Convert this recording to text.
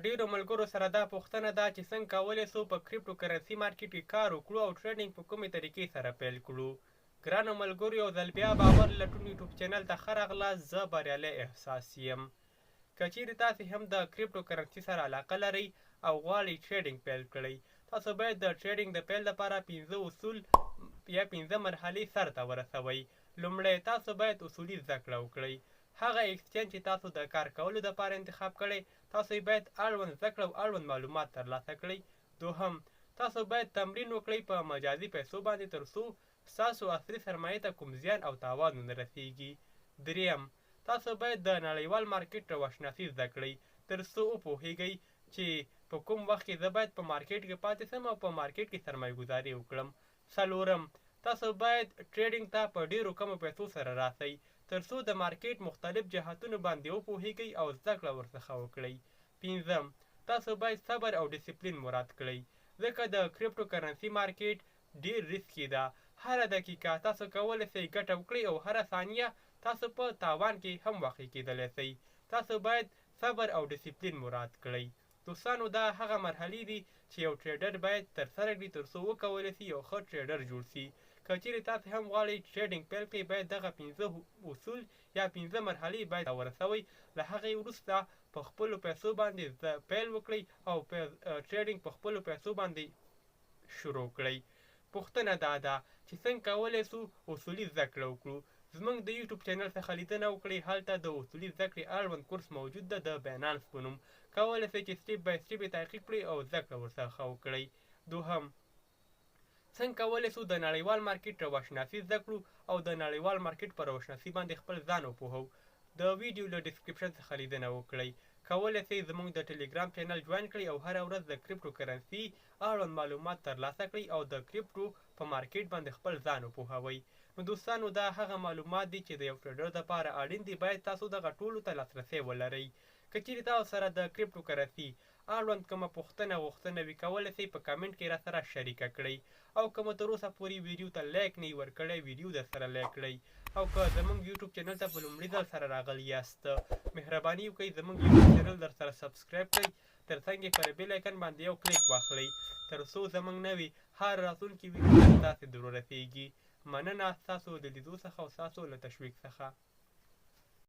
ډیرو ملګرو سره دا پوښتنه ده چې څنګه کولی سو په crypto currency market کې کار وکړو او trading په کومې طریقې سره پیل کړو. ګرانو ملګرو، یو ځل بیا باور لټون یوټیوب چینل ته ښه راغلاست. زه بریالی احساس یم. که چیرې تاسې هم د crypto currency سره علاقه لرئ او غواړئ trading پیل کړئ، تاسو باید د trading د پیل لپاره 5 اصول یا 5 مرحلې سرته ورسوئ. لومړی، تاسو باید اصولي زده کړه وکړئ. هغه exchange چې تاسو د کار کولو لپاره انتخاب کړئ، تاسو یې باید اړوند زده کړه او اړوند معلومات ترلاسه کړئ. دوهم، تاسو باید تمرین وکړئ په مجازي پیسو باندې، تر څو ستاسو اصلي سرمایې ته کوم زیان او تاوان ونه رسیږي. دریم، تاسو باید د نړیوال مارکیټ روانشناسي زده کړئ، تر څو وپوهیږئ چې په کوم وخت کې زه باید په مارکیټ کې پاتې سم او په مارکیټ کې سرمایه ګذاري وکړم. څلورم، تاسو باید trading ته په ډیرو کمو پیسو سره راسئ، تر څو د مارکیټ مختلف جهتونو باندې وپوهیږئ او زده کړه ورڅخه وکړئ. پنځم، تاسو باید صبر او ډیسپلین مراعات کړئ، ځکه د crypto currency market ډیر risky ده. هره دقیقه تاسو کولی سئ ګټه وکړئ او هره ثانیه تاسو په تاوان کې هم واقع کیدلی سئ. تاسو باید صبر او ډیسپلین مراعات کړئ. دوستانو، دا هغه مرحلې دي چې یو trader باید ترسره کړي تر څو وکولی سي یو ښه trader جوړ سي. که چیرې تاسو هم غواړئ trading پیل کړئ، باید دغه 5 اصول یا 5 مرحلې باید ورسوئ. له هغې وروسته په خپلو پیسو باندې پیل وکړئ او trading په خپلو پیسو باندې شروع کړئ. پوښتنه دا ده چې څنګه کولی سو اصولي زده کړه وکړو؟ زموږ د یوټیوب چینل څخه لیدنه وکړئ، هلته د اصولي زده کړې اړوند کورس موجود ده د Binance په نوم. کولی سئ چې step by step یې تعقیب کړئ او زده کړه ورڅخه وکړئ. دوهم، څنګه کولی سو د نړیوال مارکیټ روانشناسي زده کړو او د نړیوال مارکیټ په روانشناسي باندې خپل ځان وپوهوو؟ د ویډیو له description څخه لیدنه وکړئ. کولی سئ زموږ د ټلګرام چینل join کړئ او هره ورځ د crypto currency اړوند معلومات ترلاسه کړئ او د کریپټو په مارکیټ باندې خپل ځان وپوهوئ. نو دوستانو، دا هغه معلومات دي چې د یو trader لپاره اړین دي. باید تاسو دغه ټولو ته لاسرسی ولرئ. که چیرې تاسو سره د crypto currency اړوند کومه پوښتنه غوښتنه وي، کولی سئ په کمنټ کې راسره شریکه کړئ. او که مو تر اوسه پورې ویډیو ته like نه وي ورکړی، ویډیو در سره like کړئ. او که زموږ یوټیوب چینل ته په لومړي ځل سره راغلي یاست، مهرباني وکړئ زموږ یوټیوب چینل در سره subscribe کړئ، تر څنګ یې پر bell icon باندې یو کلیک واخلئ، تر څو زموږ نوې هر راتلونکې ویډیو تر تاسې در ورسیږي. مننه ستاسو د لیدو څخه او ستاسو له تشویق څخه.